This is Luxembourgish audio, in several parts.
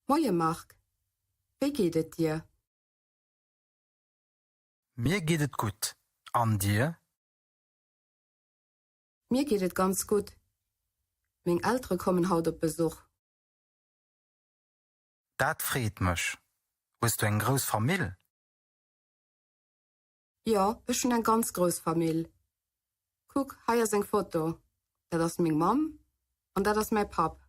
Moie Marc, wéi geet et dir? Mir geet et gutt, an dir? Mir geet et ganz gutt. Meng Eltere kommen haut op Besuch. Dat freet mech. Hues du eng grouss Famill? Jo, ech hunn eng ganz grouss Famill. Kuck, hei ass eng Foto. Dat ass meng Mamm an dat ass mäi Papp.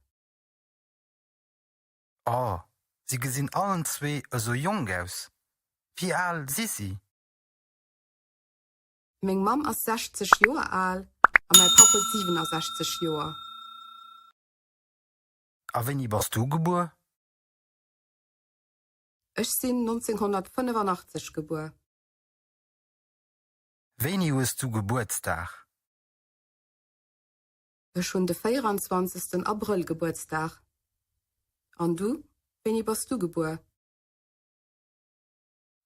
Oh, si gesinn allenzwee esou jonk aus. Wéi al si si? Meng Mamm ass 60 Joer al a mäi Papp huet 67 Joer. A wéini bass du gebuer? Ech sinn 1985 gebuer. Wéini hues du Gebuertsdag? Ech hunn de 24 Abrëll Gebuertsdag. An du, wéini bass du gebuer?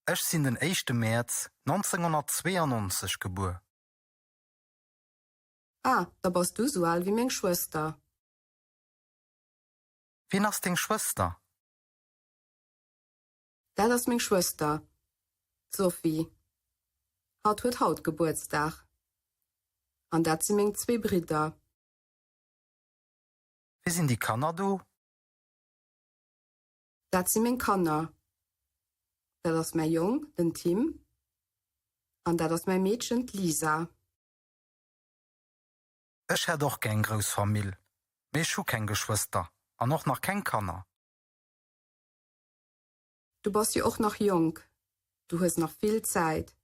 Ech sinn den éischte Mäerz 1992 gebuer. Ah, da bass du sou al wéi meng Schwëster. Wien ass deng Schwëster? Dat ass meng Schwëster, d'Sophie. Hatt huet haut Gebuertsdag. An dat si meng zwee Bridder. Wie sinn déi Kanner do? Dat si meng Kanner. Dat ass mäi Jong, den Tim, an dat ass mäi Meedchen, d'Lisa. Ech hätt och gär eng grouss Famill, mee ech hu keng Geschwëster an och nach keng Kanner. Du bass jo och nach jonk, du hues nach vill Zäit.